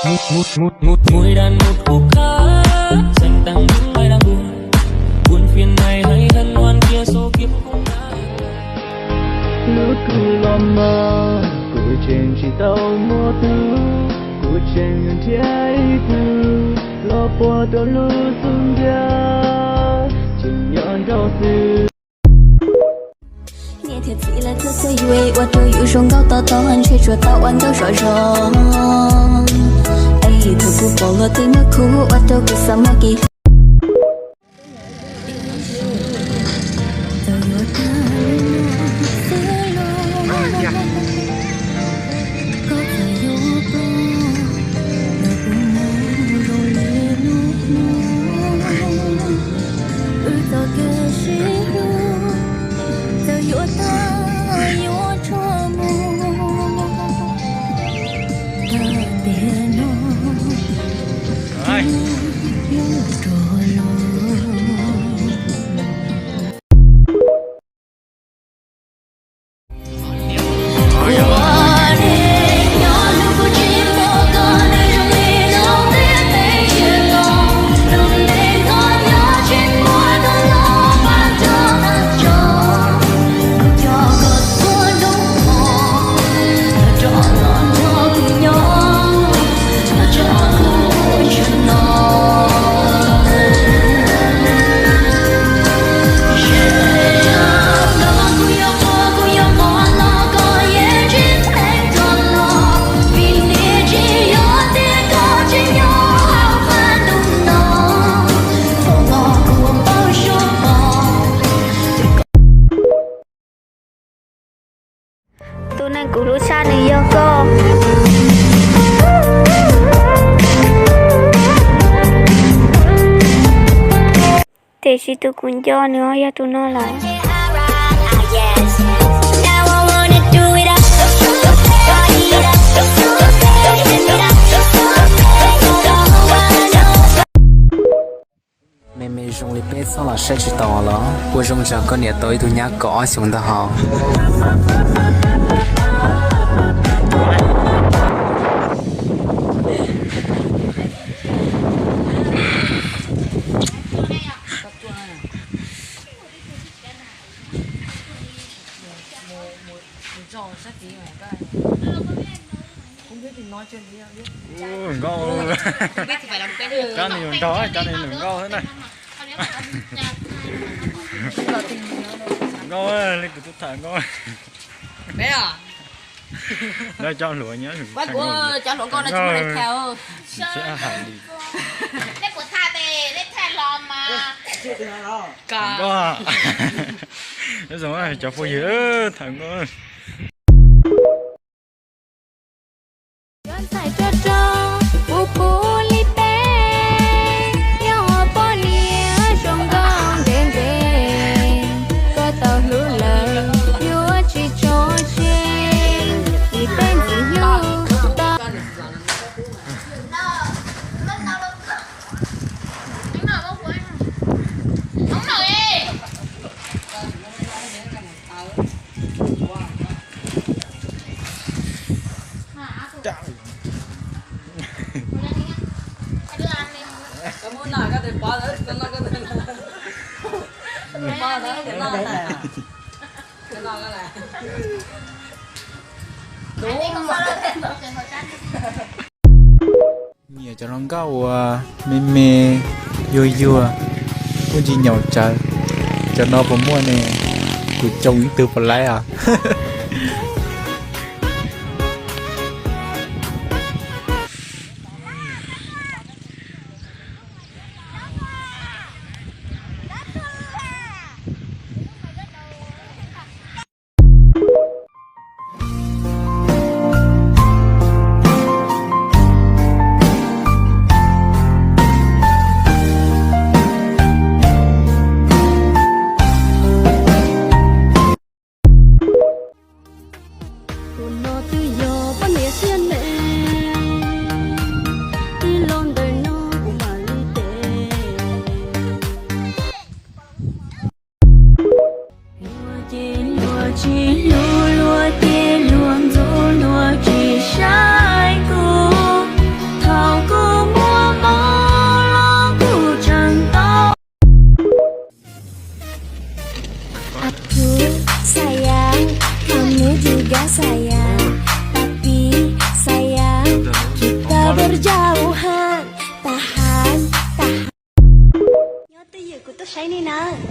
Ngui dan mus ub khab, xeem tas ntuj mai dab npua, buam phiaj nais hais hab nuam cia so kiag kuv na. Lub kws los mas kuv tseem tsis tau muaj tug, kuv tseem yuav nrhiav ib tug los puag rau lub xub ntiag, tseem nyob nrau xwb. Niam thiab txiv lawv tuaj txog yus ua rau yus zoo nkauj to taub, ntshe tsuas tau ua nkauj zom zaws. Es thaum kuv pom luag tej muaj khub ua rau kuv xav muaj kev hlub. Tus neeg kuv hlub tshaj nws yog koj. Tiam sis tus kuv nco nws yog tus no lawm. Me me zoo li peb txhob los saib tsis taus los ua zoo tsam koj niam tau ib tug nyab kaum ob xyoos ntag hos. Nkauj, cov no yus nraug, cov no yus nkauj xwb na. Nkauj li tus tub tham nkauj. Lawv cov hluas nyob, cov hluas nkauj no tsis muaj neeg tham. Nej puas tham tes, nej tham los mas. Nkauj, cov phooj ywg tham nkauj. Yuav ntxhais rog rog puv puv li peb, yog poj niam zoo nkauj ntev ntev, koj tau hlub lawm yuav tsis tso tseg, vim peb ntxim hlub tau. Nyiam cov hluas nkauj uas me me yuag yuag, muaj ntsis nyaum tsawv. Cov no puas muaj ne? Kuv tsoo ib tug puas laib os. Tus no twb yog poj niam thiab ne, twb los ntawm no kuv mam li tes. Luag ces luag tsis hlub, luag ces luag ntxub, luag tsis saib kuv. Thov Nyob twj ywm kuv tuaj saib nej nawb.